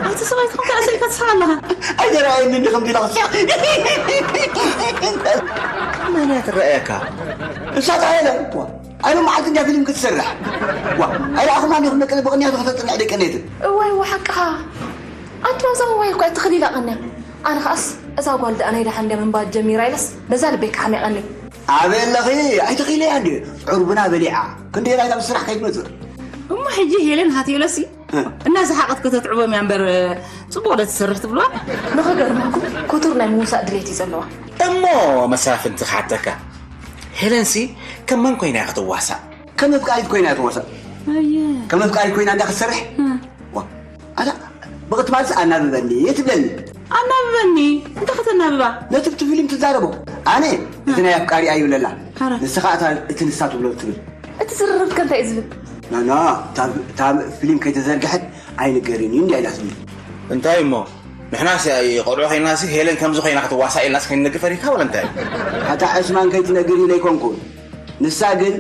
ኣቲ ሰብኣይ ትኾንካ ኣሰልካ ትስሓ ኣለኻ። ኣይተረኣየኒ እንዲ ከምዚ ኢላ ክትስሓ። መን እያ ትረኣየካ? እሳ ታ የለን። ዋ፣ ኣነ መዓልቲ እንዲያ ፊልም ክትሰርሕ። ዋ፣ ኣይረኣኹማ እንዲኹም ደቂ፣ ብቕንያቱ ከተጽንዕ ደቂ ነትን። እዋይ፣ እዋ፣ ሓቅኻ። ኣቶ እዛ እዋይ እኳ ትኽሊላ ቀንያ። ኣነ ኸኣስ እዛ ጓል ደኣ ናይ ደሓን እንዲያ ምንባር ጀሚራ ኢለስ በዛ ልበይ ክሓሚቐኒ። ኣበይ ኣለኺ? ኣይተኽኢለያ እንዲ ዑርብና በሊዓ። ክንደይ ራይታ ብስራሕ ከይትመጽእ። እሞ ሕጂ ሄለን ሃትየለሲ እ። እናሰሓቐት ከተትዕቦም እያ እምበር፣ ጽቡቕ ዶ ትሰርሕ ትብልዋ? ንኽገርመኩም፣ ክቱር ናይ ምውሳእ ድሌት እዩ ዘለዋ። እሞ መሳፍንቲ ክሓተካ፣ ሄለንሲ ከም መን ኮይና እያ ክትዋሳእ? ከም ኣፍቃሪት ኮይና እያ ትዋሳእ። ኣየ። ከም ኣፍቃሪት ኮይና እንዳ ክትሰርሕ? እ። ዋ፣ ኣታ ብቕትማልሲ ኣናብበኒ እየ ትብለኒ። ኣናብበኒ? እንታይ ከተናብባ? ነቲ ብቲ ፊልም ትዛረቦ። ኣነ እቲ ናይ ኣፍቃሪኣ ይብለላ። ኣረ። ንስኻ እታ እቲ ንሳ ትብሎ ትብል። እቲ ዝርርብ ከ እንታይ እዩ ዝብል? ናና፣ እታ፣ እታ ፊልም ከይተዘርግሐት ኣይንገርን እዩ እንዲያ ኢላትኒ። እንታይ እሞ? ንሕናስ ቆልዑ ኮይናሲ ሄለን ከምዚ ኮይና ክትዋሳእ ኢልናስ ከይንነግር ፈሪካ ወላ እንታይ? ኣታ ዕስማን ከይትነግር ኢለ ኣይኮንኩን። ንሳ ግን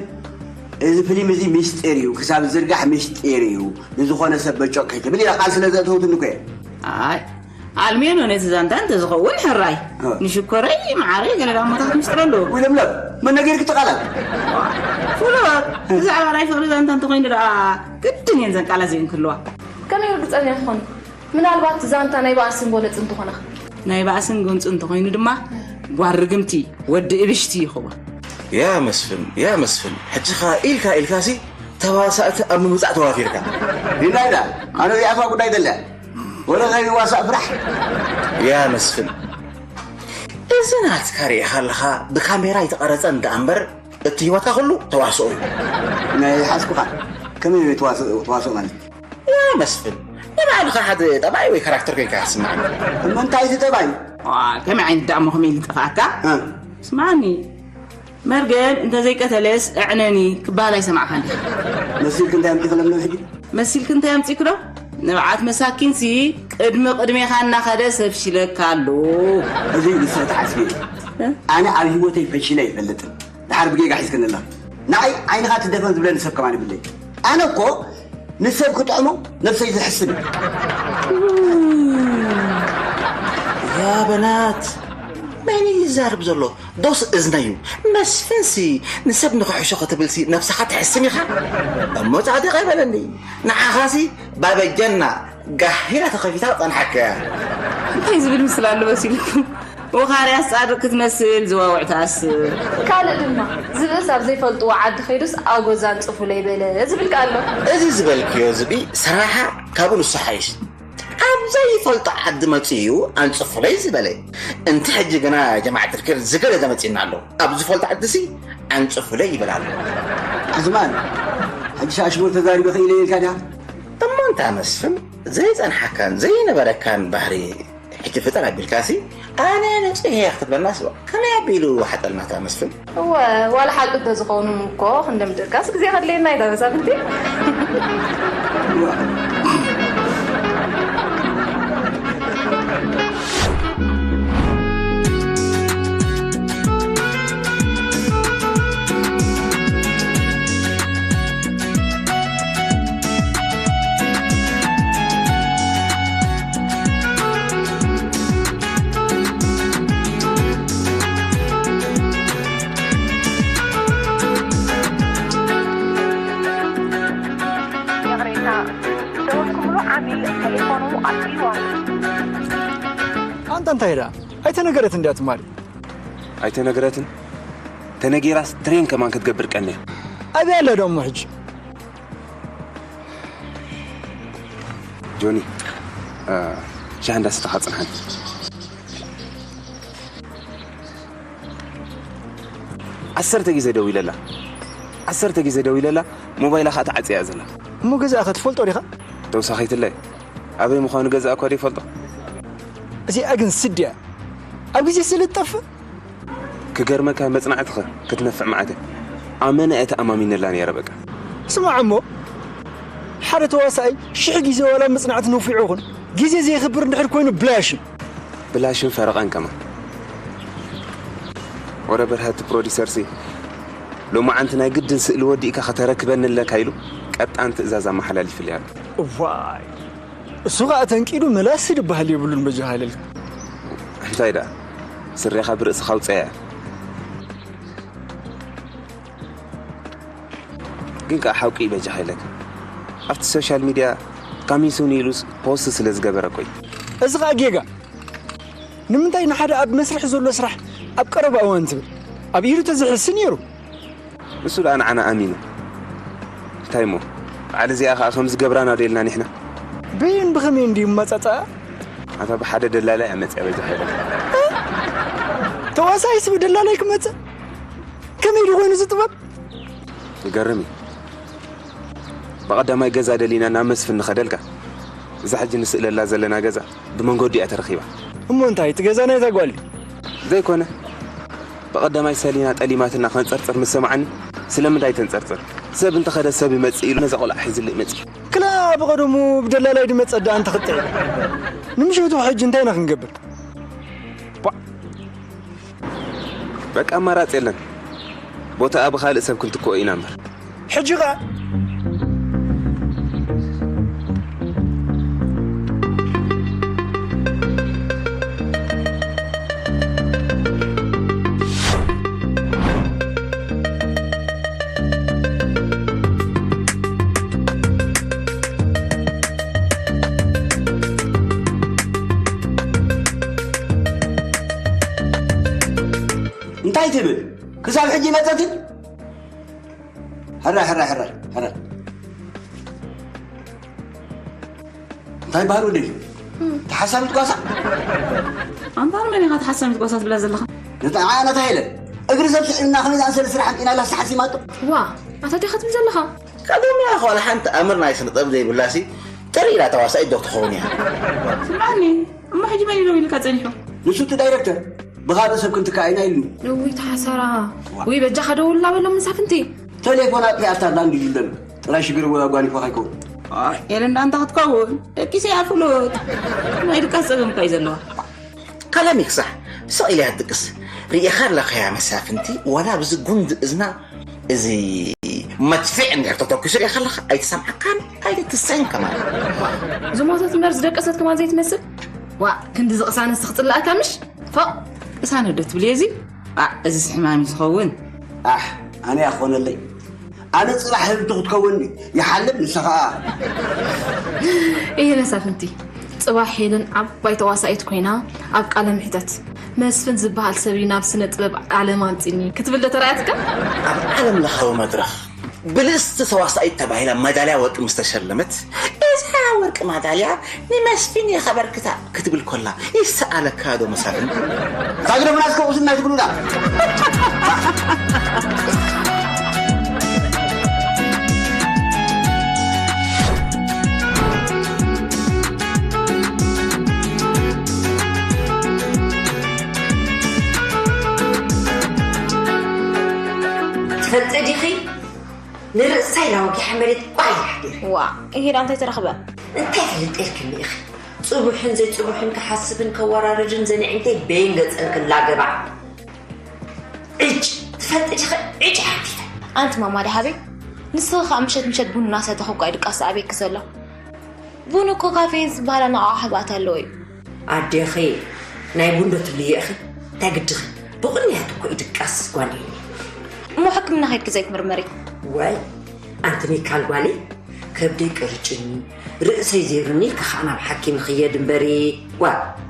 እዚ ፊልም እዚ ሚስጢር እዩ፣ ክሳብ ዝዝርጋሕ ሚስጢር እዩ፣ ንዝኾነ ሰብ በጮቕ ከይትብል ኢላ ቃል ስለ ዘእተወትኒ እኮ እየ። ኣይ፣ ኣልሜኖ ነቲ ዛንታ እንተዝኸውን ሕራይ። እ። ንሽኮረይ፣ መዓረይ፣ ገለ ዳሞታት ሚስጥር ኣለዎ። ውይ ለምለም፣ መን ነጊርኪ እቲ ቃላት? ፍሉጥ፣ ብዛዕባ ናይ ፍቕሪ ዛንታ እንተኾይኑ ደኣ ግድን እየን ዘን ቃላት እዚአን ክህልዋ። ከመይ ርግጸኛ ትኾኒ? ምናልባት ዛንታ ናይ ባእስን ጎነጽን ትኾና። ናይ ባእስን ጎንጽን እንተኾይኑ ድማ ጓል ርግምቲ፣ ወዲ እብሽቲ ይኸውን። ያ መስፍን፣ ያ መስፍን፣ ሕጂ ኸኣ ኢልካ ኢልካሲ ተዋሳእቲ ኣብ ምምጻእ ተዋፊርካ። ዲና ኢላ፣ ኣነ እዚኣታ ጉዳይ ደልያ። ወረ ከይዋሳእ ፍራሕ። ያ መስፍን፣ እዚ ናትካ ርኢኻ ኣለኻ፣ ብካሜራ ኣይተቐረጸን ደኣ እምበር፣ እቲ ህይወትካ ኩሉ ተዋስኦ እዩ። ናይ ሓስኩኻ፣ ከመይ እዩ ተዋስኦ፣ ተዋስኦ ማለት? ያ መስፍን፣ ንባዕልኻ ሓደ ጠባይ ወይ ካራክተር ኮይንካ ክትስምዓኒ። እሞ እንታይ እቲ ጠባይ? ዋ፣ ከመይ ዓይነት ደኣ እሞ ከመይ ኢሉ ጠፍኣካ? እ። ስምዓኒ፣ መርገም እንተዘይቀተለስ እዕነኒ ክበሃል ኣይሰማዕካን ዲኻ? መሲልኪ እንታይ ኣምጺኺ ለምለም ሕጂ? መሲልኪ እንታይ ኣምጺእኪ ዶ? ንብዓት መሳኪንሲ ቅድሚ ቅድሜኻ እናኸደ ሰብ ሽለካ ኣሎ። እዚ ንስኺ ትሓስብዮ። እ? ኣነ ኣብ ህይወተይ ፈሺለ ኣይፈልጥን። ድሓር ብጌጋ ሒዝክኒ ኣለኺ። ንዓይ ዓይንኻ ትደፈን ዝብለኒ ሰብ ከማን የብለይ። ኣነ እኮ ንሰብ ክጥዕሞ ነብሰይ ዝሕስብ። ያ በናት፣ መን እዩ ዝዛረብ ዘሎ? ዶስ እዝነዩ? መስፍንሲ ንሰብ ንኽሕሾ ክትብልሲ ነብስኻ ትሕስም ኢኻ? እሞ ጻድቕ ኣይበለኒ። ንዓኻሲ ባበጀና ጋሂራ ተኸፊታ ጸንሓካ እያ። እንታይ ዝብል ምስላ ኣሎ መሲልኩም? ወኻርያስ ጻድቕ ክትመስል ዝዋውዕ ትኣስር። ካልእ ድማ፣ ዝብእስ ኣብ ዘይፈልጥዎ ዓዲ ከይዱስ ኣጎዛ ኣንጽፉለይ በለ ዝብል ቃል ኣሎ። እዚ ዝበልክዮ ዝብኢ ሰራሓ ካብኡ ንሱ ሓይሽ። ኣብ ዘይፈልጦ ዓዲ መጺኡ ኣንጽፉለይ ዝበለ። እንቲ ሕጂ ግና ጀማዓት ርክር ዝገለ ዘመጺና ኣሎ። ኣብ ዝፈልጦ ዓዲሲ ኣንጽፉለይ ይበል ኣሎ። ኣዝማን፣ ሕጂ ሻሽሙር ተዛሪበ ክኢለ ኢልካ ዲኻ? እሞ እታ መስፍን ዘይጸንሓካን ዘይነበረካን ባህሪ ሕጂ ፍጠር ኣቢልካሲ ኣነ ንጹህ እየ ክትብለና ስባ ከመይ ኣቢሉ ሓጠልና እታ መስፍን? እወ፣ ዋላ ሓቂ እንተዝኸውን እኮ ክንደምድርካስ ግዜ ከድልየና እዩ እታ መሳፍንቲ። ይቕሬታ፣ ዝደወልኩምሉ ዓሚል ቴሌፎኑ ኣጥፊእዎ። ኣንታ እንታይ ደኣ? ኣይተነገረትን ድያ ትማሊ? ኣይተነገረትን? ተነጊራስ ትሬን ከማን ክትገብር ቀንያ። ኣበይ ኣላ ደሞ ሕጂ? ጆኒ፣ እ፣ ሻሂ እንዳሰተኻ ጽንሓኒ። ዓሰርተ ግዜ ደዊለላ። ዓሰርተ ግዜ ደዊለላ፣ ሞባይላ ኸኣ ተዓጽያ እያ ዘላ። እሞ ገዛእኻ ትፈልጦ ዲኻ? ተወሳኺትለይ። ኣበይ ምዃኑ ገዛእ እኳ ደይፈልጦ። እዚኣ ግን ስዲ እያ። ኣብ ግዜ ስለ ትጠፍእ። ክገርመካ መጽናዕትኸ ክትነፍዕ መዓት እያ። ኣመና እየ ተኣማሚነላ ነይረ በቃ። ስማዕ እሞ፣ ሓደ ተዋሳኣይ ሽሕ ግዜ ዋላ መጽናዕቲ ነፊዑ ይኹን፣ ግዜ ዘየኽብር እንድሕር ኮይኑ ብላሽ እዩ። ብላሽን ፈረቓን ከማን። ወረ በርሀት ፕሮዲሰርሲ፣ ሎማዓንቲ ናይ ግድን ስእሊ ወዲእካ ከተረክበኒ ኣለካ ኢሉ ቀጣን ትእዛዝ ኣመሓላሊፍልይ ኣሎ። እዋይ፣ እሱ ኸኣ ተንቂዱ መላሲ ድበሃል የብሉን በጃኻ ኢለልካ። እንታይ ደኣ? ስረኻ ብርእስኻ ኣውጽኣያ። ግን ከኣ ሓቂ እዩ በጃኻ ኢለካ። ኣብቲ ሶሻል ሚድያ ካሚንግ ሱን ኢሉ ፖስት ስለ ዝገበረ እኮ እዩ። እዚ ኸኣ ጌጋ። ንምንታይ ንሓደ ኣብ መስርሕ ዘሎ ስራሕ ኣብ ቀረባ እዋን ትብል? ኣብ ኢዱ ተዝሕዝሲ ነይሩ። ንሱ ደኣ ንዓና ኣሚኑ። እንታይ እሞ? በዓል እዚኣ ኸኣ ከም ዝገብራና ዶ ኢልና ንሕና? በየን ብኸመይ እንድዩ መጻጻኣ? ኣታ ብሓደ ደላላ እያ መጽያ በጃኻ ኢለካ። ተዋሳኣይስ ብደላላይ ክመጽእ? ከመይ ድዩ ኮይኑ እዚ ጥበብ? ይገርም እዩ። ብቐዳማይ ገዛ ደሊና ናብ መስፍን ንኸደልካ። እዛ ሕጂ ንስእለላ ዘለና ገዛ ብመንገዱ እያ ተረኺባ። እሞ እንታይ፣ እቲ ገዛ ናይዛ ጓል ድዩ? ዘይኮነ። ብቐዳማይ ሰሊና ጠሊማትና ከንጸርጽር ምስ ሰማዓኒ፣ ስለምንታይ ተንጸርጽር? ሰብ እንተኸደ ሰብ ይመጽእ ኢሉ ነዛ ቆልዓ ሒዝለይ መጺኡ። ክላ ብቐደሙ ብደላላይ ድመጸ ደኣ እንተኽጥዕ። ንምሸቱ ሕጂ እንታይ ኢና ክንገብር? ቧዕ! በቃ ኣማራጺ የለን። ቦታኣ ብኻልእ ሰብ ክንትክኦ ኢና እምበር። ሕጂ ኸኣ እንታይ ትብል? ክሳብ ሕጂ መጸትን? ሕረ፣ ሕረ፣ ሕረ፣ ሕረ። እንታይ ባህሪ ወደይ? ተሓሳቢት ጓሳ? ኣንታ ንመን ኢኻ ተሓሳቢት ጓሳ ትብላ ዘለኻ? ነታ፣ ነታ ሄለን። እግሪ ሰብ ስዒብና ከመይ ዝኣመሰለ ስራሕ ኣምጺእናላ ተሓሲማቶ? ዋ፣ ኣታ ዲኻ ትብል ዘለኻ? ቀደም እያ ዋላ ሓንቲ ኣምር ናይ ስነ ጥበብ ዘይብላሲ ጥሪ ኢላ ተዋሳኢት ዶ ትኸውን እያ? ስምዓኒ፣ እሞ ሕጂ መን እዩ ደው ኢልካ ጸኒሑ? ንሱ እቲ ዳይረክተር፣ ብኻልእ ሰብ ክንትካእ ኢና ኢሉኒ። እውይ፣ ተሓሰራ። ዋ። ውይ፣ በጃኻ ደውል እናበሎም መሳፍንቲ። ቴሌፎን ኣጥፊኣታ ኣላ እንድዩ ዝብለኒ። ጥራይ ሽግር ወይ ኣጓኒፎ ከይከውን። ኣይ፣ ኤለን ዳንታ ክትከውን፣ ደቂሰ እያ ፍሉጥ። ናይ ድቃስ ጸገም እኮ እዩ ዘለዋ። ካላ ሚክሳሕ፣ ስቕ ኢላ እያ ትድቅስ። ርኢኻ ኣለኻያ መሳፍንቲ፣ ዋላ ኣብዚ ጉንዲ እዝና እዚ መድፍዕ እንድሕር ተተኩሱ ርኢኻ ኣለኻ፣ ኣይትሰምዓካን ኣይትትስዕን ከማን። ዝሞተት እምበር ዝደቀሰት ከማን ዘይትመስል። ዋ፣ ክንዲ ዝቕሳነስ ትኽጽላእካ ምሽ? ፎእ፣ ቅሳነት ዶ ትብልዮ እዚ? ኣ፣ እዚስ ሕማም እዩ ዝኸውን። ኣሕ፣ ኣነ እያ ክኾነለይ። ኣነ ጽባሕ ህብቲ ክትከውን ይሓልም፣ ንሳ ኸኣ። እየ መሳፍንቲ፣ ጽባሕ ሄለን ዓባይ ተዋሳኢት ኮይና ኣብ ቃለ ምሕተት፣ "መስፍን ዝበሃል ሰብ እዩ ናብ ስነ ጥበብ ዓለም ኣምጺኒ" ክትብል ዶ ተራእያትካ? ኣብ ዓለም ለኻዊ መድረኽ ብልጽቲ ተዋሳኢት ተባሂላ መዳልያ ወርቂ ምስ ተሸለመት፣ "እዛ ወርቂ ማዳልያ ንመስፍን እየ ከበርክታ" ክትብል ኮላ ይሰኣለካ ዶ መሳፍንቲ? እታ ግደፉና እስከ ቁስና ትብሉና። መሬት ቋይ ሓዲረ። ዋ፣ ይሄዳ እንታይ ተረኽበ? እንታይ ፈልጠልክኒ ኢኺ? ጽቡሕን ዘይጽቡሕን ክሓስብን ከወራርድን ዘንዒንተይ በይን ገጸን ክላገባ። ዕጭ፣ ትፈልጢ ዲኺ? ዕጭ ሓቲተ። ኣንቲ ማማ ደሃበይ፣ ንስኺ ከዓ ምሸት ምሸት ቡን እናሰተኹ እኳ እዩ ድቃስ ኣበይኪ ዘሎ። ቡን እኮ ካፌን ዝበሃል ኣነቓቓሒ ህብኣት ኣለዎ እዩ። ኣዴኺ ናይ ቡን ዶ ትብልዮ ኢኺ? እንታይ ግድኺ? ብቕንያት እኮ እዩ ድቃስ ጓል እዩ። እሞ ሕክምና ከይድኪ ዘይትምርመሪ? ወይ ኣንቲ ሚካል ጓለይ፣ ከብደይ ቅርጭኒ፣ ርእሰይ ዘይሩኒ ኢልካ ከዓ ናብ ሓኪም ክየድ እምበሪ። ዋ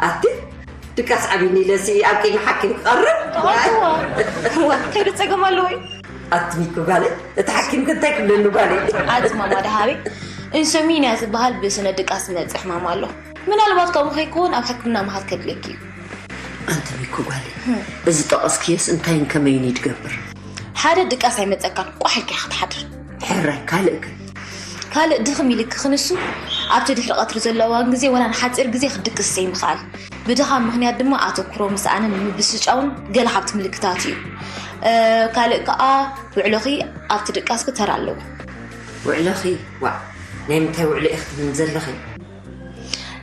ኣቲ ድቃስ ዓብይኒ ኢለሲ ኣብ ቅድሚ ሓኪም ክቐርብ? ዋ፣ ከይዱ ጸገም ኣለዎ እዩ። ኣቲ ሚኩ ጓለይ፣ እቲ ሓኪም ከ እንታይ ክብለኒ ጓለይ? ኣቲ ማማ ደሃበይ፣ ኢንሶሚንያ ዝበሃል ብስነ ድቃስ ዝመጽእ ሕማም ኣሎ። ምናልባት ከምኡ ከይከውን ኣብ ሕክምና ምኻድ ከድልየኪ እዩ። ኣንቲ ሚኩ ጓለይ፣ እዚ ጠቐስክዮስ እንታይን ከመይን እዩ ድገብር? ሓደ ድቃስ ኣይመጸካን፣ ቋሕ ኢልካ ክትሓድር። ሕራይ፣ ካልእ ከ? ካልእ ድኽም ኢልኪ ክንሱ ኣብቲ ድሕሪ ቀትሪ ዘሎ እዋን ግዜ ወላ ንሓጺር ግዜ ክትድቅስ ዘይምኽኣል። ብድኻም ምኽንያት ድማ ኣተኩሮ ምስኣንን ምብስጫውን ገለ ካብቲ ምልክታት እዩ። እ፣ ካልእ ከኣ ውዕሎኺ ኣብቲ ድቃስኪ ተራ ኣለዎ። ውዕሎኺ? ዋእ፣ ናይ ምንታይ ውዕሎ ኢኺ ትብልኒ ዘለኺ?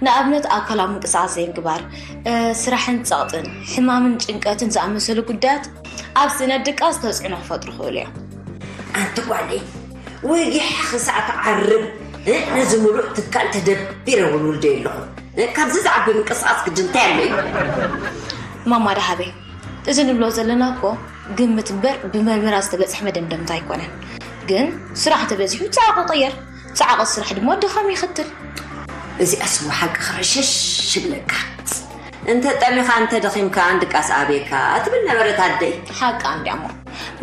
ንኣብነት ኣካላዊ ምንቅስቓስ ዘይምግባር፣ እ፣ ስራሕን ጸቕጥን፣ ሕማምን ጭንቀትን ዝኣመሰሉ ጉዳያት ኣብ ስእነት ድቃስ ተጽዕኖ ክፈጥሩ ይኽእሉ እዮም። ኣንቲ ጓለይ፣ ወጊሐ ክሳዕ ትዓርብ፣ እ፣ ነዚ ምሉእ ትካል ተደቢረ ውልውልደዮ ኣለኹ። እ፣ ካብዚ ዝዓቢ ምንቅስቓስ ግዲ እንታይ ኣሎ እዩ? ማማ ደሃበይ፣ እዚ ንብሎ ዘለና እኮ ግምት እምበር ብመርመራ ዝተበጽሐ መደምደምታ ኣይኮነን። ግን ስራሕ ተበዚሑ ጻዕቒ ይቕየር፣ ጻዕቒ ስራሕ ድማ ድኻም የኽትል። እዚኣስ እወ ሓቂ ክርሸሽ ይብለካ። እንተ ጠሚኻ እንተ ደኺምካ ኣንድቃስ ኣቤካ ትብል ነበረት ኣደይ። ሓቃ እንድያ እሞ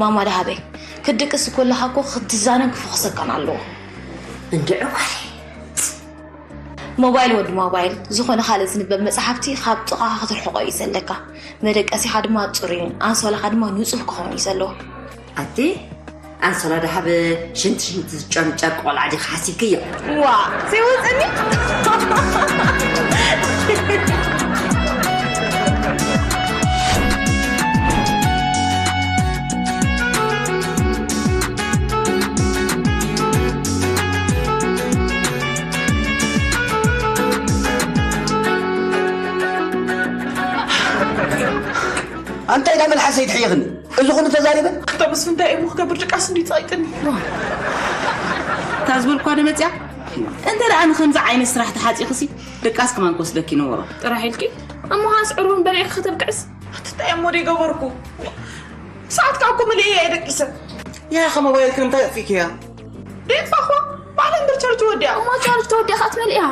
ማማ ደሃበይ፣ ክትድቅስ ከለኻ እኮ ክትዛነን ክፈኹሰካን ኣለዎ። እንድዒ ጓለይ። ሞባይል ወዲ ሞባይል፣ ዝኾነ ካልእ ዝንበብ መጽሓፍቲ ካብ ጥቓኻ ክትርሕቖ እዩ ዘለካ። መደቀሲኻ ድማ ጽሩይን ኣንሶላኻ ድማ ንጹህ ክኸውን እዩ ዘለዎ። ኣቲ ኣንሶላ ደሃብ ሽንቲ ሽንቲ ዝጨምጨር ቆልዓ ዲኻ ሓሲብክዮ? ዋ ዘይወፀኒ። ኣንታይ ዳ መልሓሰይ ትሕይኽኒ? እዚ ኩሉ ተዛሪበ? ኣታ መስፍን እንታይ እሞ ክገብር ድቃስ እንዲ ጸቂጥኒ። እታ ዝበልኳ ዶ መጽያ? እንተ ደኣ ንኸምዚ ዓይነት ስራሕ ተሓጺኽሲ ድቃስ ከማን ክወስደኪ ነበሮ። ጥራሕ ኢልኪ እሞ ሃንስ ዕሩን በሊዕኪ ከተብቅዕስ? ኣቲ እንታይ እሞ ደይ ገበርኩ? ሰዓት ከዓ እኮ መሊአ እየ ደቂሰ። ያ ኸመ ዋይልኪ እንታይ ኣጥፊክያ? ደይፋኹ ባዕላ እምበር ቻርጅ ወዲያ። እሞ ቻርጅ ተወዲኣ ከዓ ትመልእያ።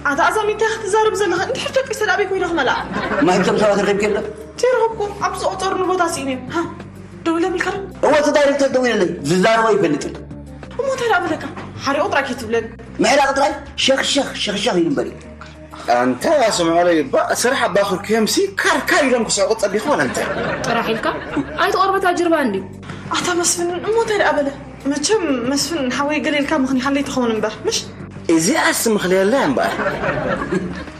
ኣታ ኣዛሚታ ክትዛረብ ዘለኻ እንድሕር ደቂሰ ኣበይ ኮይነ ክመልኣ? ማይ ከም ሰባት ረኺብኪ ኣሎ? ተረኽብኩ ኣብ ዝቆጸሩሉ ቦታ ስኢነ። ሃ ደውለ ብልካ ዶ? እወ እቲ ዳይሬክተር ደዊለለይ ዝዛረቦ ኣይፈልጥን። እሞ እንታይ ደኣ በለካ? ሓሪቑ ጥራይ ከይትብለኒ። ምሕራቕ ጥራይ ሸኽሸኽ ሸኽሸኽ ኢሉ እምበር እዩ። ኣንታ ስምዖለይ እባ ስራሕ ኣባኹርክዮምሲ ካርካር ኢሎም ክስሕቑ ጸቢኹ ወላ እንታይ። ጥራሕ ኢልካ ኣይትቐርበታ ጅርባ እንድዩ። ኣታ መስፍን እሞ እንታይ ደኣ በለ? መቸም መስፍን ሓወይ ገለ ኢልካ ምኽኒኻለይ ትኸውን እምበር ምሽ? እዚኣስ ምኽንየላ እምበኣር።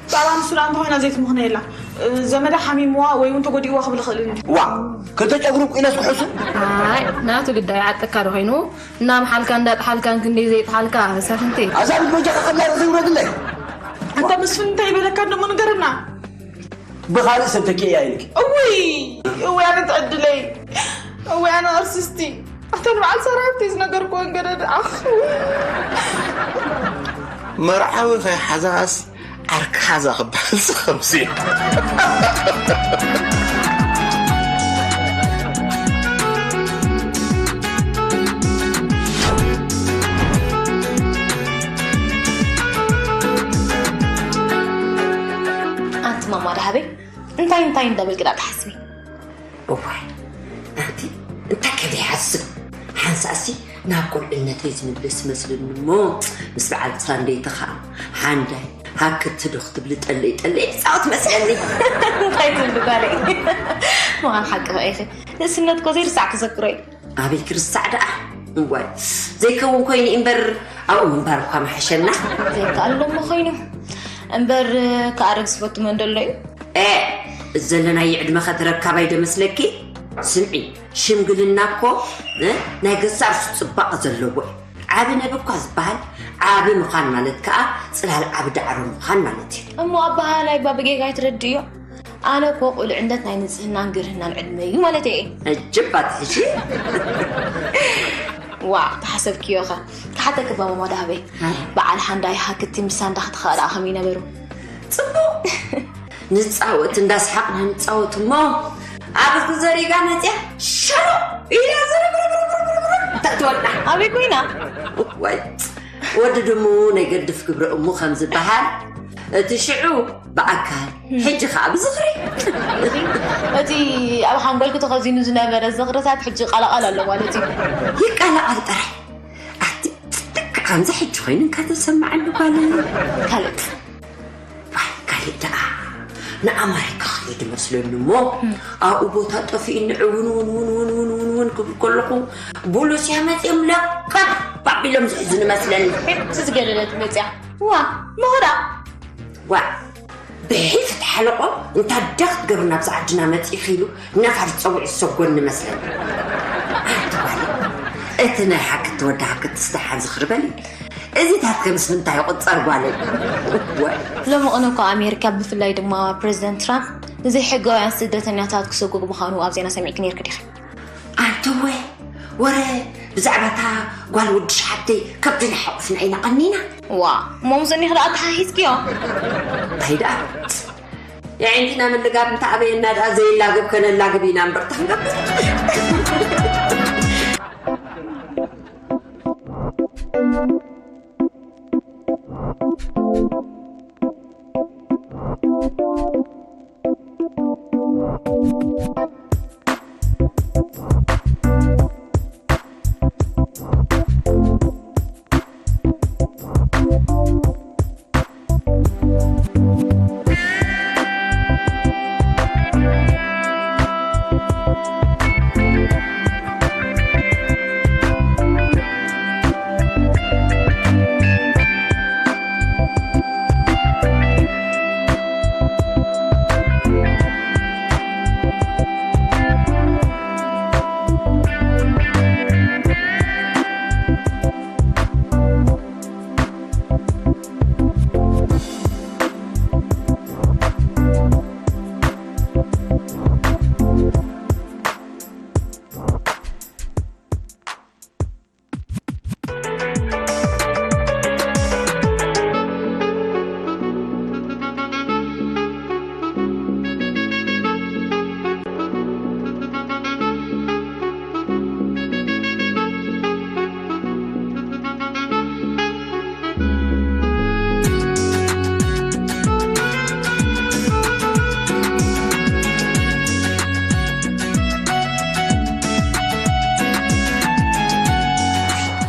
ብዛዕባ ንሱ ደኣ እንተኾይና ዘይትምኽነየላ። ዘመዳ ሓሚምዋ ወይ እውን ተጎዲእዋ ክብል ይኽእል እንዲ። ዋ ክልተ ጨጉሩ ቁኢለስ ክሕሱ። ኣይ ናቱ ግዳይ ዓጥካ ዶ ኮይኑ እናምሓልካ እንዳጥሓልካን ክንደይ ዘይጥሓልካ መሳፍንተይ። ኣዛብት በጃኻ ካብ ናይ ርእሰይ ውረድለይ። ኣንታ መስፍን እንታይ ይበለካ እንደሞ ንገረና። ብኻልእ ሰብ ተኪእያ ኢልኪ። እውይ እውይ ኣነ ትዕድለይ እውይ ኣነ ኣርሲስቲ ኣታ ንበዓል ሳራ ሃብተይ ዝነገርክወን ገለ ደኣ መርዓዊ ከይሓዛስ ዓርኪ ሓዛ ክበሃልሲ ከምዚ እዩ። ኣንቲ ማማ ደሃበይ እንታይ እንታይ እንዳበልኪ ደኣ ትሓስቢ? እዋይ ኣንቲ እንታይ ከ ዘይሓስብ ሓንሳእሲ ናብ ቁልዕነተይ ዝምልስ መስልኒ እሞ ምስ በዓል ሳንደይቲ ኸዓ ሓንዳይ ሃክቲ ዶ ክትብሊ ጠለይ ጠለይ ትፃወት መስለኒ። እንታይ ትብሊ ጓለይ? ምዃን ሓቂ ኸ ኢኺ ንእስነት እኮ ዘይርሳዕ ተዘክሮ እዩ። ኣበይ ክርሳዕ ደኣ እዋይ ዘይከውን ኮይኑ እምበር ኣብኡ ምንባር እኳ መሐሸና። ዘይከኣል ሎሞ ኮይኑ እምበር ክኣረግ ዝፈቱ መን ደሎ እዩ? ኤ ዘለናዮ ዕድመ ኸ ተረካባይ ዶ መስለኪ? ስምዒ ሽምግልና እኮ እ ናይ ገዛእ ርእሱ ፅባቐ ዘለዎ እዩ። ዓቢ ነቢ እኳ ዝበሃል፣ ዓቢ ምዃን ማለት ከኣ ጽላል ዓቢ ዳዕሮ ምዃን ማለት እዩ። እሞ ኣበሃህላይ እባ ብጌጋ ኣይትረድእዮ። ኣነ እኮ ቁልዕነት ናይ ንጽህናን ግርህናን ዕድመ እዩ ማለት እየ። እጅብ ኣትሕሺ። ዋ፣ ተሓሰብክዮ ኸ? ክሓተኪ እባ ማማ ዳህበይ። ሃ። በዓል ሓንዳይ ሃክቲ ምስ ሳንዳ ክትኸኣ ደኣ ከመይ ነበሩ? ጽቡቕ። ንጻወት፣ እንዳስሓቕና ንጻወት እሞ፣ ኣብ እዝጊ ዘሪጋ መጽያ፣ ሸሎ ኢላ ዝርብርብርብርብርብር ተእትወልና። ኣበይ ኮይና? ወይ፣ ወዲ ድሙ ናይ ገድፍ ግብሪ እሙ ከም ዝበሃል፣ እቲ ሽዑ ብኣካል፣ ሕጂ ኸኣ ብዝኽሪ። እቲ ኣብ ሓንጎልኪ ተኸዚኑ ዝነበረ ዝኽርታት ሕጂ ቃላቓል ኣሎ ማለት እዩ። ይቃላቓል ጥራይ። ኣቲ ልክዕ ከምዚ ሕጂ ኮይኑ እንካ ተሰማዓኒ ጓለይ። ካልእ? ዋይ፣ ካልእ ደኣ ንኣማሪካ ክኸይድ መስለኒ እሞ፣ ኣብኡ ቦታ ጠፊኡኒ፣ ዕውን፣ እውን፣ እውን፣ እውን፣ እውን፣ እውን ክብል ከለኹ፣ ቡሉስያ መጺኦም ለቀብ ኣቢሎም ዝሕዙኒ መስለኒ። ሕጂ ዝገደለት መጺኣ። ዋ፣ መኸዳ። ዋ፣ ብሒፍ ተሓለቆ፣ እንታ ደኽ ክትገብር ናብዛ ዓድና መጺእኺ ኢሉ፣ ነፋሪት ጸዊዑ ዝሰጎኒ መስለኒ። ኣንቲ ጓለይ፣ እቲ ናይ ሓክቲ ወዲ ሓክትስ ደሓን ዝኽሪ በሊ። እዚታት ከ ምስ ምንታይ ይቑጸር ጓለይ? ወይ። ሎሚ ቅነ እኮ ኣሜሪካ፣ ብፍላይ ድማ ፕረዚደንት ትራምፕ፣ ንዘይሕጋውያን ስደተኛታት ክሰጉግ ምዃኑ ኣብ ዜና ሰሚዕኪ ነይርኪ ዲኺ? ኣንተወ፣ ወረ ብዛዕባ እታ ጓል ወዲ ሸሓብተይ ከብድና ሓቑፍና ኢና ቀኒና። ዋ፣ እሞ ምስኒ ክደኣ ተሓሂዝክዮ? እንታይ ደኣ? የዒንትና ምልጋብ እንተ ኣበየና ደኣ፣ ዘይላገብ ከነላግብ ኢና እምበር፣ እንታይ ክንገብር?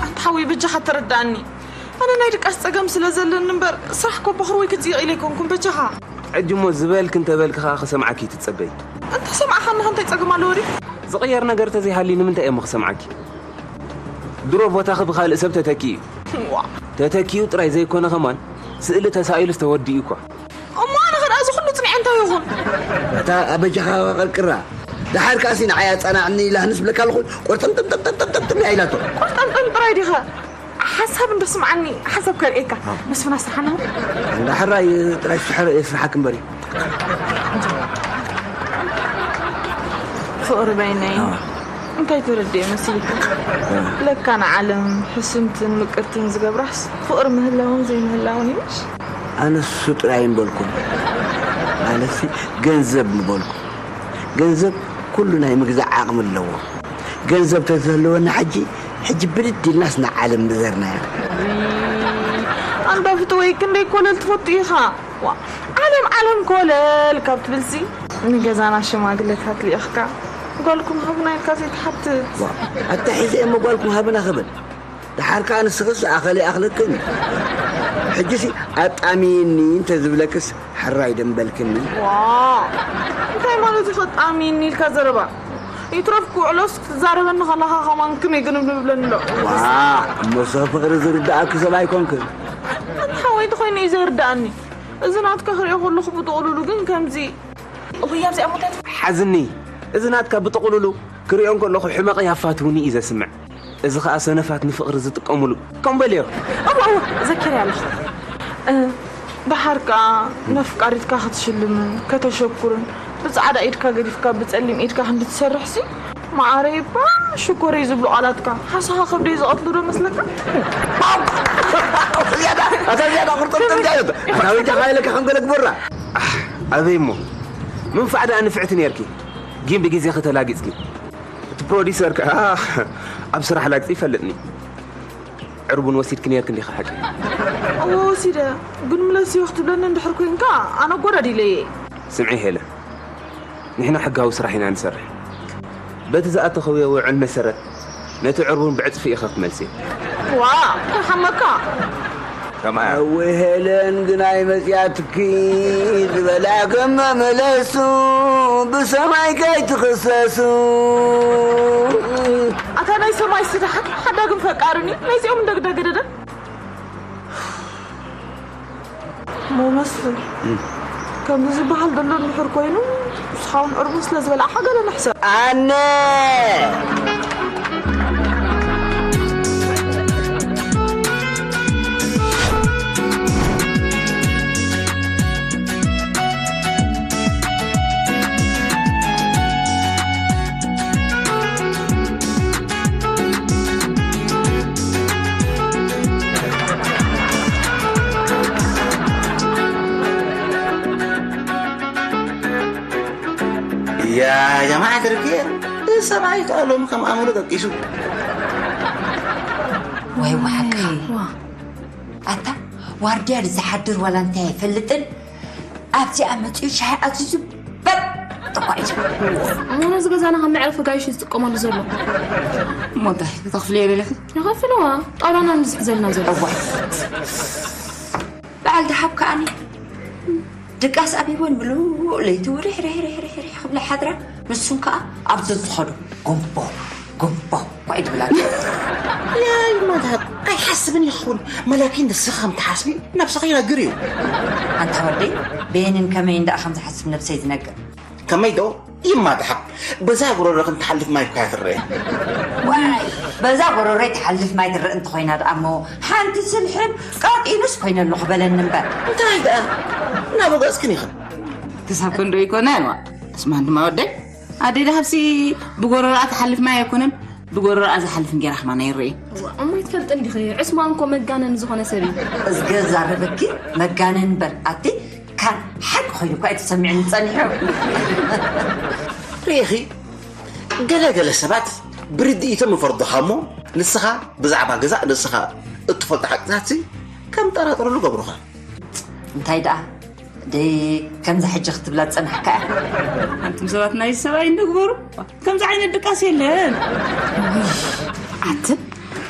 ኣንታ ሓወይ፣ በጃኻ ተረዳእኒ። ኣነ ናይ ድቃስ ጸገም ስለ ዘለኒ እምበር፣ ስራሕ ኮ በኽሪ ወይ ክጽይቕ ኢለ ኣይኮንኩን፣ በጃኻ። ሕጂ እሞ ዝበልኪ እንተበልኪ ኸኣ ክሰምዓኪ ትጸበይ። እንተ ሰማዕኻኒ ኸ እንታይ ጸገም ኣለዎ ድዩ? ዝቕየር ነገር ተዘይሃልዩ ንምንታይ እየ እሞ ክሰምዓኪ? ድሮ ቦታኺ ብኻልእ ሰብ ተተኪኡ እዩ። ዋ። ተተኪኡ ጥራይ ዘይኮነ ኸማን፣ ስእሊ ተሳኢሉስ ተወዲኡ እኳ። እሞ ኣነ ኸ ደኣ እዚ ኹሉ ጽኒዐ እንታይ ይኹን? ኣታ ኣበጃኻ ቀርቅራ። ደሓር ከኣሲ ንዓይ ኣጻናዕኒ ኢላ ህንስ ብለካ ኣለኹ። ቁርጥምጥምጥምጥምጥም እያ ኢላቶ። ቁርጥምጥም ጥራይ ዲኻ? ሓሳብ እንዶ ስምዓኒ፣ ሓሳብ ከርእየካ። ኣዎ። መስፍን ኣስርሓና። እንዳ ሕራይ ጥራይ ስራሕ የስርሓክ እምበር እዩ። ፍቕሪ በይነይ። ኣዎ። እንታይ ተረድኤ መሲልካ? ኣዎ። ለካ ንዓለም ሕስምትን ምቅርትን ዝገብራስ ፍቕሪ ምህላውን ዘይምህላውን እዩ ምሽ? ኣነ እሱ ጥራይ እምበልኩ። ማለትሲ ገንዘብ ምበልኩ። ገንዘብ ኩሉ ናይ ምግዛእ ዓቕሚ ኣለዎ። ገንዘብ ተዝህልወና ሕጂ፣ ሕጂ ብድድ ኢልናስ ንዓለም ምዘርናያ። ኣንታ ፍትወይ ክንደይ ኮለል ትፈቱ ኢኻ። ዋ፣ ዓለም ዓለም ኮለል ካብ ትብልሲ ንገዛና ሽማግለታት ልኢኽካ ጓልኩም ሃቡና ኢልካ ዘይትሓትት። ዋ፣ ኣታ ሕጂ እሞ ጓልኩም ሃቡና ክብል። ደሓር ከኣ ንስኽስ ኣኸለ ኣኽለክን። ሕጂሲ ኣጣሚኒ እንተ ዝብለክስ ሕራይ ደምበልክኒ። ዋ፣ እንታይ ማለት እዩ ከጣሚኒ ኢልካ ዘረባ? ይትረፍ ክውዕሎስ ክትዛረበኒ ከለኻ ከማን ከመይ ግንብ ንብለኒ ኣሎ። ዋ፣ እሞ ስኺ ፍቕሪ ዝርድኣኪ ሰብ ኣይኮንክን። ኣነ ሓወይ እንተኾይኑ እዩ ዘይርድኣኒ። እዚ ናትካ ክሪኦ ከለኹ ብጥቕሉሉ ግን ከምዚ እኹያ ኣብዚኣ ሙተት። ሓዝኒ፣ እዚ ናትካ ብጥቕሉሉ ክሪኦ እንከለኹ ሕመቕ ያፋትውኒ እዩ ዘስምዕ። እዚ ኸኣ ሰነፋት ንፍቕሪ ዝጥቀሙሉ ከም በልዮ። እዋ እዋ ዘኪርያ ኣለኹ። እ፣ ደሓር ከኣ ነፍቃሪትካ ክትሽልምን ከተሸኩርን ብጻዕዳ ኢድካ ገዲፍካ ብጸሊም ኢድካ ክንዲ ትሰርሕሲ፣ መዓረይ እባ ሽኮረይ ዝብሉ ቃላትካ ሓሳኻ ከብደይ ዝቐትሉ ዶ መስለካ? ኣታ ዝያዳ ኣታ ዝያዳ ቁርጥምጥም ጃለት ኣታ ወይጃ ካይለካ ከም ገለ ግበራ። ኣሕ፣ ኣበይ እሞ ምንፋዕ ደኣ ንፍዕቲ ነርኪ፣ ግን ብግዜ ከተላጊጽኪ። እቲ ፕሮዲሰር ከኣ ኣብ ስራሕ ላግጺ ይፈልጥኒ። ዕርቡን ወሲድኪ ነርኪ እንዲኻ ሓቂ? እወ ወሲደ፣ ግን ምለስዮ ክትብለኒ እንድሕር ኮይንካ ኣነ ኣጎዳዲለየ። ስምዒ ሄለን፣ ንሕና ሕጋዊ ስራሕ ኢና ንሰርሕ። በቲ ዝኣተኸውዮ ውዕል መሰረት ነቲ ዕርቡን ብዕጽፊ ኢኻ ክትመልሲ። ዋ፣ ከሓመካ። ከማያ። ኣወ ሄለን ግናይ መጽያትኪ ዝበላ ከመ መለሱ ብሰማይ ከይትኽሰሱ። ኣታ ናይ ሰማይ ስደሓት ሓዳግም ፈቃርኒ ናይዚኦም እንደግዳ ገደደ። ሞመስል ከምዚ ዝበሃል ዘሎ እንድሕር ኮይኑ ንስኻ እውን ዕርቡን ስለ ዝበላዕኻ ገለ ንሕሰብ። ኣነ يا جماعة الخير، السماء قالوا كم عملوا قيسوا. ወይ ዋሓካ ኣታ ዋርድያ ዝሓድር ዋላ እንታይ ኣይፈልጥን ኣብዚኣ መፅኡ ሻሂ ኣዚዙ በብ ተኳዒቱ እሞ ነዚ ገዛና ከም መዕረፊ ጋይሽ ዝጥቀመሉ ዘሎ እሞ እንታይ ክተኽፍልዮ ደለኺ ንኸፍልዋ ጣውላና ንዝሕዘልና ዘሎ እዋ በዓል ደሓብ ከዓኒ ድቃስ ኣቢቦን ምሉእ ለይቲ ርሕርሕ ርሕርሕ ክብላ ሓድራ ንሱን ከዓ ኣብ ዘዝኸዱ ጎምቦ ጎምቦ ኳ ይድብላ ይማታት ኣይሓስብን ይኸውን መላኪ ንስኻ ከም ትሓስቢ ነብስኻ ይነግር እዩ ኣንታ ወደይ በየንን ከመይን ደኣ ከም ዝሓስብ ነብሰይ ዝነግር ከመይ ዶ ይማታሓቅ በዛ ጉረሮ ክንትሓልፍ ማይ እኳ ትረአ ዋይ በዛ ጎረሮይ ትሓልፍ ማይ ትረአ እንተኾይና ደኣ እሞ ሓንቲ ስልሕብ ቀጢኑስ ኮይነ ኣለኹ በለኒ እምበር እንታይ ደኣ እናበገፅክን ኢኽን ክሳብ ክንዶ ይኮነ ዋ እስማን ድማ ወደይ ኣደይ ደሃብሲ ብጎረሮኣ ትሓልፍ ማይ ኣይኮነን ብጎረሮኣ ዝሓልፍ እንጌራ ከማን ኣይረእይ እሞ ይትፈልጥ እንዲኸ ዕስማን እኮ መጋነን ዝኾነ ሰብ እዩ እዝገ ዛረበኪ መጋነን በል ኣቲ ካን ሓቂ ኮይኑ እኳ እዩ ተሰሚዕኒ ጸኒሑ ርኢኺ ገለ ገለ ሰባት ብርድኢቶም ይፈርዱኻ እሞ ንስኻ ብዛዕባ ገዛእ ንስኻ እትፈልጦ ሓቅታት ከም ጠራጥረሉ ገብሩኻ እንታይ ደኣ ደይ ከምዛ ሕጂ ክትብላ ዝጸናሕካ እያ ኣንቱም ሰባት ናይ ሰብኣይ እንዶ ግበሩ ከምዚ ዓይነት ድቃስ የለን ኣትን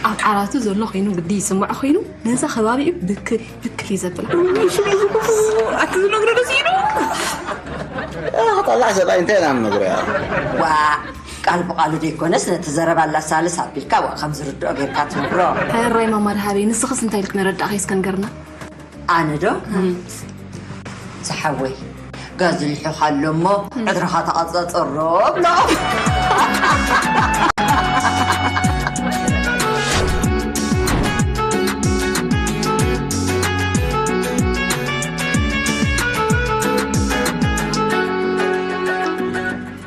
ኣብ ዓራቱ ዘሎ ኮይኑ ግዲ ይስምዖ ኮይኑ ነዛ ከባቢኡ ብክል ብክል እዩ ዘብላ ኣቲ ዝነግሮ ደስ ኢሉ ጠላዕ ሰብኣይ እንታይ ኢና ንነግሮ ያ ዋ ቃል ብቃሉ ዘይኮነስ ነቲ ዘረባ ኣላሳልስ ኣቢልካ ዋ ከም ዝርድኦ ጌርካ ትነግሮ ሕራይ ማማ ድሃበይ ንስኽስ እንታይ ኢልክ ነረዳእኸ እስከ ንገርና ኣነ ዶ ዝሓወይ ጋዝ ልሒኻ ኣሎ እሞ ዕድርኻ ተቐጻጸሮ ብሎ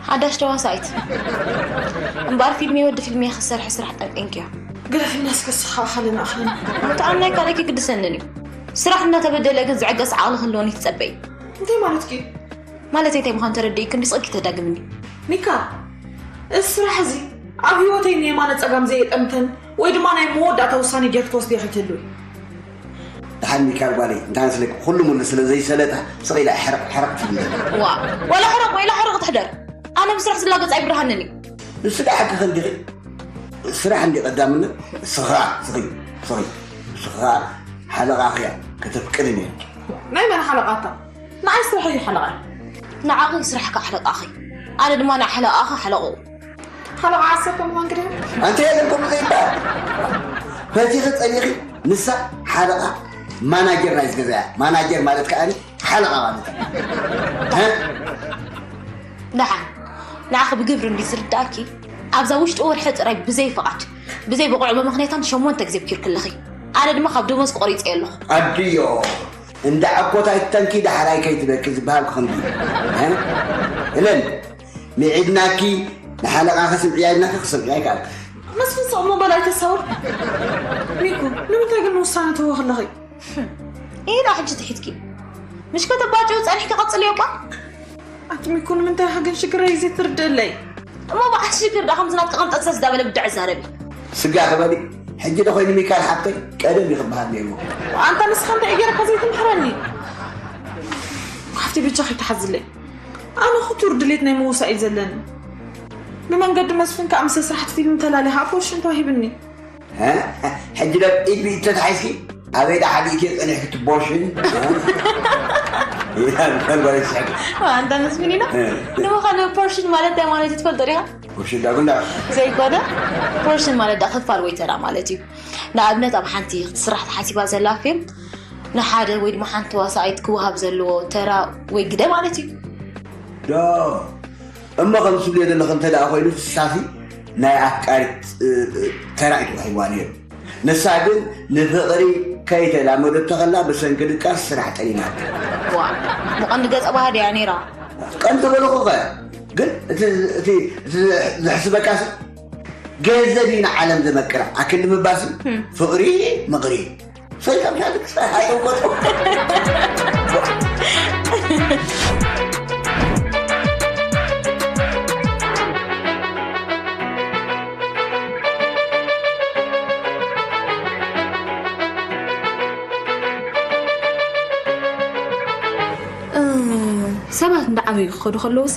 ሓዳሽ ተዋሳኢት እምበኣር ፊልም ወዲ ፊልም ክሰርሒ ስራሕ ጠንቂንክዮ ግደፍና እስከ ስኻ ኣኻልና ኣኽልና እንተኣናይ ካልእ ክግድሰንን እዩ ስራሕ እናተበደለ ግን ዝዕገስ ዓቕሊ ክህልወኒ ትጸበይ። እንታይ ማለትኪ? ማለተይ እንታይ ምዃኑ ተረዲእኪ እንዲ ስቕኪ ተዳግምኒ። ኒካ፣ እዚ ስራሕ እዚ ኣብ ህይወተይ ንየማነ ጸጋም ዘየጠምተን ወይ ድማ ናይ መወዳእታ ውሳኔ ጌርኪ ትወስድዮ ከይትህልዊ። ደሓን ሚካል ጓለይ እንታይ መስለኪ ኩሉ ሙሉ ስለ ዘይሰለጠ ስቕ ኢላ ሕርቕ ሕርቕ ትብል ዘላ። ዋእ፣ ዋላ ሕረቕ ወይላ ሕርቕ ትሕደር ኣነ ብስራሕ ዝላገጽ ኣይብርሃንን እዩ። ንስኺ ደኣ ሓቂ ከንዲኺ ስራሕ እንዲ ቀዳምነት ንስኺ ኸኣ ስኺ ስኺ ንስኺ ኸኣ ሓለቓኺ እያ ከተፍቅሪ ነይርኪ። ናይ መን ሓለቓ እታ ንዓይ ስርሐይ እዩ ሓለቓይ። ንዓኺ ስራሕኪ ሓለቓኺ ኣነ ድማ ናይ ሓለቓኺ ሓለቕኡ። ሓለቓ ዓሰርተ ምዃንኪ ድዩ? ኣንቲ ሄለን ከምኡ ዘይበሃል ፈቲኺ ጸሊእኺ ንሳ ሓለቓ ማናጀር ናይዚ ገዛ እያ። ማናጀር ማለት ከኣ ሓለቓ ማለት እዩ። ደሓን ንዓኺ ብግብሪ እንድዩ ዝርድኣኪ ኣብዛ ውሽጢ ወርሒ ጥራይ ብዘይ ፍቓድ ብዘይ ብቑዕ ብምኽንያታን ሸሞንተ ግዜ ብኪርክለኺ። ኣነ ድማ ካብ ደሞዝ ቆሪፀ ኣለኹ። ኣድዮ፣ እንዳ ዕኮት ኣይትተንኪ፣ ዳሕራይ ከይትበኪ ዝበሃል ክኸምዚ። እለን፣ ሚዒድናኪ፣ ንሓለቓ ከስምዕያ ኢልናኪ ክሰምዕያ ይከኣል። መስፍን ሰቕ ምበል ኣይተሳውር። ሚኩ፣ ንምንታይ ግን ውሳነ ትህቦ ከለኺ? ኢላ ሕጂ ትሒትኪ። ምሽ ከተባጭው ጸኒሕኪ ቀጽልዮ እኳ። ኣቲ ሚኩ፣ ንምንታይ ኢኻ ግን ሽግረይ ዘይትርድእለይ? እሞ በዓል ሽግር ዳ ከምዚ ናትካ ከም ጠዘዝ ዳበለ ብድዕ ዛረቢ። ስጋ ክበሊ። ሕጂ ዶ ኮይኑ ሚካል ሓብተይ ቀደም እዩ ክበሃል ነይርዎ። ኣንታ ንስኻ እንታይ ገይርካ ዘይትምሕረኒ? ካብቲ ብቻ ከይትሓዝለይ። ኣነ ክቱር ድሌት ናይ ምውሳእ እዩ ዘለኒ። ብመንገዲ መስፍን ከዓ ምስ ስራሕቲ ፊልም ተላሊኻ ኣቦርሽን ተዋሂብኒ። ሕጂ ዶ ኢድ ብኢድ ተታሒዝኪ ኣበይ ዳ ሓሊእኪ ፀኒሕኪ ትቦርሽን? ኣንታ መስፍን ኢና ንምዃኑ ፖርሽን ማለት እንታይ ማለት እዩ ትፈልጦ ዲኻ? ፖርሽን ዳጉንዳ ዘይኮነ ፖርሽን ማለት ዳ ክፋል ወይ ተራ ማለት እዩ። ንኣብነት ኣብ ሓንቲ ክትስራሕ ተሓሲባ ዘላ ፊልም ንሓደ ወይ ድማ ሓንቲ ተዋሳኣይት ክወሃብ ዘለዎ ተራ ወይ ግደ ማለት እዩ። ዶ እሞ ከም ትብልዮ ዘለኺ እንተ ደኣ ኮይኑ ትሳፊ ናይ ኣፍቃሪት ተራ እዩ ተዋሂብዋ ነይሩ። ንሳ ግን ንፍቕሪ ከይተላመደቶ ከላ ብሰንኪ ድቃስ ስራሕ ጠሊማታ። ዋ ብቐንዲ ገጸ ባህሪ እያ ነይራ። ቀንዲ በልኹ ኸ ግን እቲ እቲ እቲ ዘሕስበካሲ ገንዘብ እዩ ንዓለም ዘመቅራ ኣክል ምባሲ ፍቕሪ ምቕሪ ፈይካ ምሻ ድቅስ ኣይተውቀጡ ሰባት እንዳዓበዩ ክኸዱ ከለውሲ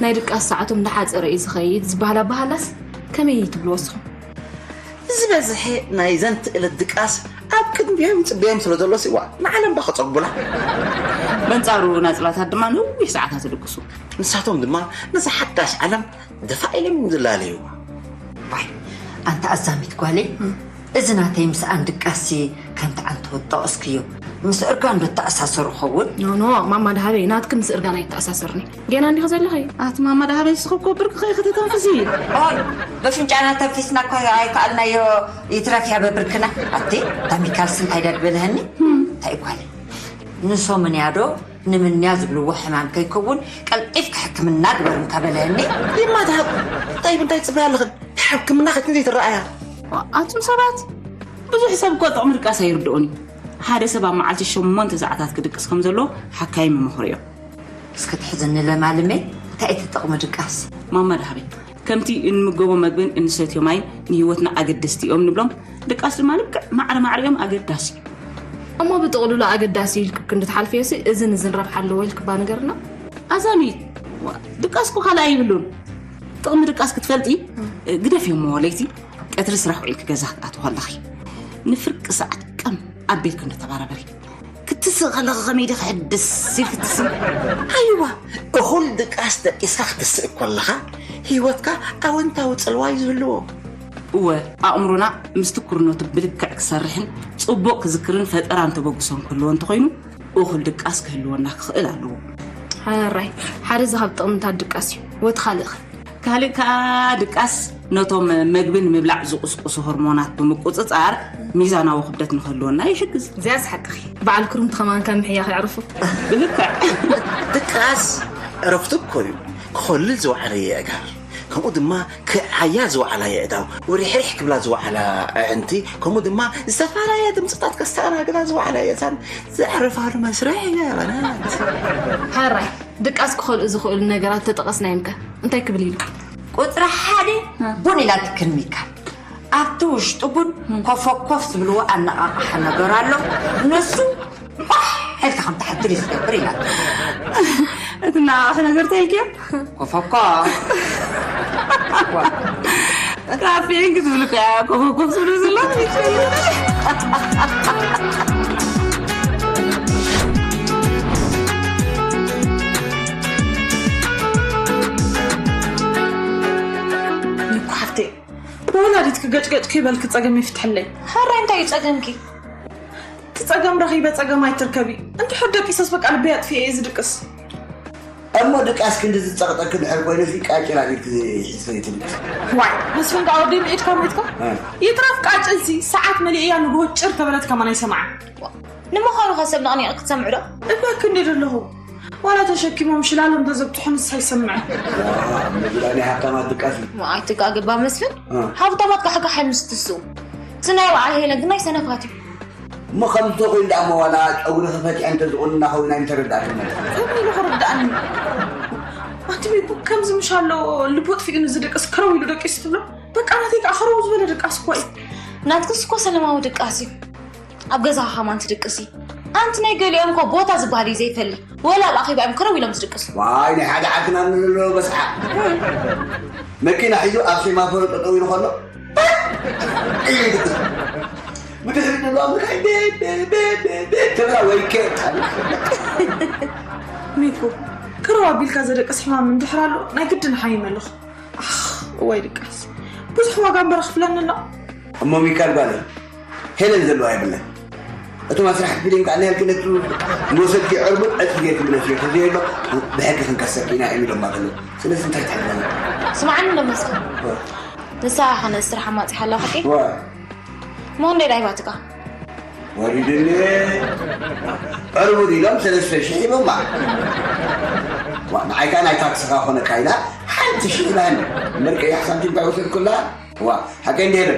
ናይ ድቃስ ሰዓቶም እንዳሓፀረ እዩ ዝኸይድ ዝበሃል ኣባሃላስ ከመይ ትብልዎ እስኹም? ዝበዝሐ ናይዘን ትእለት ድቃስ ኣብ ቅድሚኦም ይፅበዮም ስለ ዘሎ ሲዋ ንዓለም ባ ከፀጉቡላ። በንፃሩ ናፅላታት ድማ ነዊሕ ሰዓታት ይድቅሱ። ንሳቶም ድማ ነዛ ሓዳሽ ዓለም ደፋ ኢሎም እዮም ዝላለዩዋ። ዋይ ኣንታ ኣዛሚት ጓለይ፣ እዚ ናተይ ምስኣን ድቃስሲ ከምቲ ዓንተወት ጠቐስክዮ ምስ እርጋን ዶ ተኣሳሰሩ ኸውን? ኖኖ ማማ ደሃበይ ናትኪ ምስ እርጋን ኣይተኣሳሰርኒ። ጌና እንዲኺ ዘለኺ? ኣቲ ማማ ደሃበይ ንስኺ እኮ ብርክኺ ኢኺ ተተንፍሲ። ኦይ በፍንጫና ተንፊስና እኮ ኣይከኣልናዮ ይትረፍ እያ በብርክና። ኣቲ ታሚካልስ እንታይ ዳ ድበልሀኒ? እንታይ ጓለይ ንሶምንያ ዶ ንምንያ ዝብልዎ ሕማም ከይከውን ቀልጢፍካ ሕክምና ግበር እንካ በለኒ። ይማታ እንታይ እንታይ ጽበያ ኣለኽን ሕክምና ከትን ዘይትረኣያ። ኣቱም ሰባት ብዙሕ ሰብ እኮ ጥቕሚ ድቃስ ኣይርድኦን እዩ። ሓደ ሰብ ኣብ መዓልቲ ሸሞንተ ሰዓታት ክድቅስ ከም ዘለዎ ሓካይም ይመኽሩ እዮም። እስከ ትሕዝኒ ለማልመይ እንታይ እቲ ጥቕሚ ድቃስ? ማማ ደሃበይ ከምቲ እንምገቦ መግብን እንሰትዮ ማይን ንህይወትና ኣገደስቲ እዮም ንብሎም፣ ድቃስ ድማ ልክዕ ማዕረ ማዕሪኦም ኣገዳሲ እዩ። እሞ ብጥቕልሉ ኣገዳሲ እዩ ኢልኪ ክንዲ ትሓልፍዮሲ እዝን እዝን ረብሓ ኣለዎ ኢልኪ እባ ንገርና? ኣዛሚት! ዋ፣ ድቃስ እኮ ካልእ ኣይብሉን። ጥቕሚ ድቃስ ክትፈልጢ ግደፍዮ እሞ ለይቲ ቀትሪ ስራሕ ውዒልኪ ገዛ ክትኣትዊ ከለኺ ንፍርቂ ሰዓት ቀም ኣቢልኪ እንዶ ተባራበሪ። ክትስእ ከለኺ ከመይ ዲኺ ሕድስ ኢልኪ ትስኢ? ኣይዋ እኹል ድቃስ ደቂስካ ክትስእ ከለኻ ህይወትካ ኣወንታዊ ጽልዋ እዩ ዝህልዎ። እወ ኣእምሮና ምስ ትኩርነቱ ብልክዕ ክሰርሕን ጽቡቕ ክዝክርን ፈጠራን ተበግሶን ክህልዎ እንተኾይኑ እኹል ድቃስ ክህልወና ክኽእል ኣለዎ። ሕራይ ሓደ እዚ ካብ ጥቕምታት ድቃስ እዩ። ወቲ ካልእኸ? ካልእ ከኣ ድቃስ ነቶም መግቢ ንምብላዕ ዝቕስቅሱ ሆርሞናት ብምቁጽጻር ሚዛናዊ ክብደት ንኽህልወና ይሕግዝ። እዚኣስ ሓቅኺ። በዓል ክሩምቲ ከማን ካብ ምሕያኽ የዕርፉ። ብልክዕ። ድቃስ ዕረፍቱ እኮ እዩ። ክኾልል ዝወዓለ የእጋር ከምኡ ድማ ክዓያ ዝወዓላ የእዳው ሪሕሪሕ ክብላ ዝወዓላ ኣዕንቲ ከምኡ ድማ ዝተፈላለያ ድምፅታት ከስተኣናግዳ ዝወዓላ የእዛን ዘዕርፋሉ መስርሕ እዩ በናት። ሓራይ ድቃስ ክኸልኡ ዝኽእሉ ነገራት ተጠቐስናዮም ከ እንታይ ክብል ኢሉ? ቁፅሪ ሓደ ቡን ኢላ ትክን ሚካል ኣብቲ ውሽጡ ቡን ኮፈኮፍ ዝብልዎ ኣነቓቕሓ ነገር ኣሎ ንሱ ቋሕ ኢልካ ከም ትሓድር እዩ ዝገብር ኢላ እቲ ነቓቕሒ ነገር እንታይ ኢልክዮ? ኮፈኮፍ ካፌን ክትብል ከያ ኮፈኮፍ ዝብሉ ዘሎ ወላዲት ክገጭገጭ ከይበልኪ ፀገም ይፍትሕለይ። ሕራይ እንታይ እዩ ፀገምኪ? እቲ ፀገም ረኺበ ፀገም ኣይትርከቢ። እንድሕር ደቂሰስ በቃ ልበይ ኣጥፊኤ እየ ዝድቅስ። እሞ ድቃስ ክንዲ ዝጸቕጠኪ ድሕር ኮይኑሲ ቃጭል ኣቢልኪ ሒዝኪ ዘይትድቅሲ። ዋይ መስፍን ከኣ ወደይ ብዒድካ መይትካ እ። ይትረፍ ቃጭልሲ ሰዓት መሊእያ ንግሆ ጭር ተበለት ከማን ኣይሰምዓን። ንምዃኑ ከ ሰብ ነቕኒቕ ክትሰምዑ ዶ? እባ ክንደይ ደለኹ ዋላ ተሸኪሞም ሽላሎም ተዘብጥሑ ንሳ ይሰምዐ። መብላ ናይ ሃብታማት ድቃስ እዩ። ኣይትጋግባ መስፍን እ። ሃብታማት ጋሕጋሕ ኣይምስትሱ። እዚ ናይ በዓል ሄለን ግን ናይ ሰነፋት እዩ። እሞ ከምዚ ተኮይኑ ደኣ እሞ ዋላ ጨጉሪ ክፈትሐ እንተዝቑንና ከዊና ኣይምተረዳእክን ማለት እዩ። ከመይ ኢሉ ክርድኣኒ? ኣቲ ሚኩ ከምዚ ምሽ ኣሎ ልቡ ጥፊኡ ንዝድቅስ ከረው ኢሉ ደቂሱ ትብሎ? በቃ ናተይ ከዓ ከረው ዝበለ ድቃስ እኮ እዩ። ናትክስ እኮ ሰለማዊ ድቃስ እዩ። ኣብ ገዛኻ ከማን ትድቅሲ። ኣንቲ ናይ ገሊኦም እኮ ቦታ ዝበሃል እዩ ዘይፈሊ። ወላ ኣብ ኣኼባ እዮም ከረው ኢሎም ዝድቅሱ። ዋይ ናይ ሓደ ዓድና ንሎ በስሓ መኪና ሒዙ ኣብ ሴማፎሮ ጠጠው ኢሉ ከሎ ብድሕሪ ንሎ ምካይ ትብላ ወይከ ሚኩ ቅርብ ኣቢልካ ዘደቅስ ሕማም እንድሕር ኣሎ ናይ ግድን ሓይም ኣለኹ። ኣኽ እዋይ ድቃስ ብዙሕ ዋጋ እምበር ክፍለኒ ኣሎ። እሞ ሚካል ጓለይ ሄለን ዘለዋ የብለን። እቶም ኣስራሕቲ ፊልም ከዓ ናይ ልክነቱ ንወሰድኪ ዕርቡን ዕጥፊ ጌርኪ ምለስዮ ተዘየሎ ብሕጊ ክንከሰኪ ኢና እዮም ኢሎማ ዘለዉ። ስለዚ እንታይ ትሕግዘና? ስማዕኒ ዶ መስፍን ንሳ ኸነ ስራሕ ኣማፂሓ ኣላ ሓቂ ዋ እሞ እንደ ዳይባትካ ወሪድኒ ዕርቡን ኢሎም ሰለስተ ሽሕ ሂቦማ። ዋ ንዓይ ከዓ ናይ ታክስኻ ኮነካ ኢላ ሓንቲ ሽሕ ኢላኒ። እምበር ቀያሕ ሳንቲም እንታይ ወሰድኩላ? ዋ ሓቀይ እንዲሄደ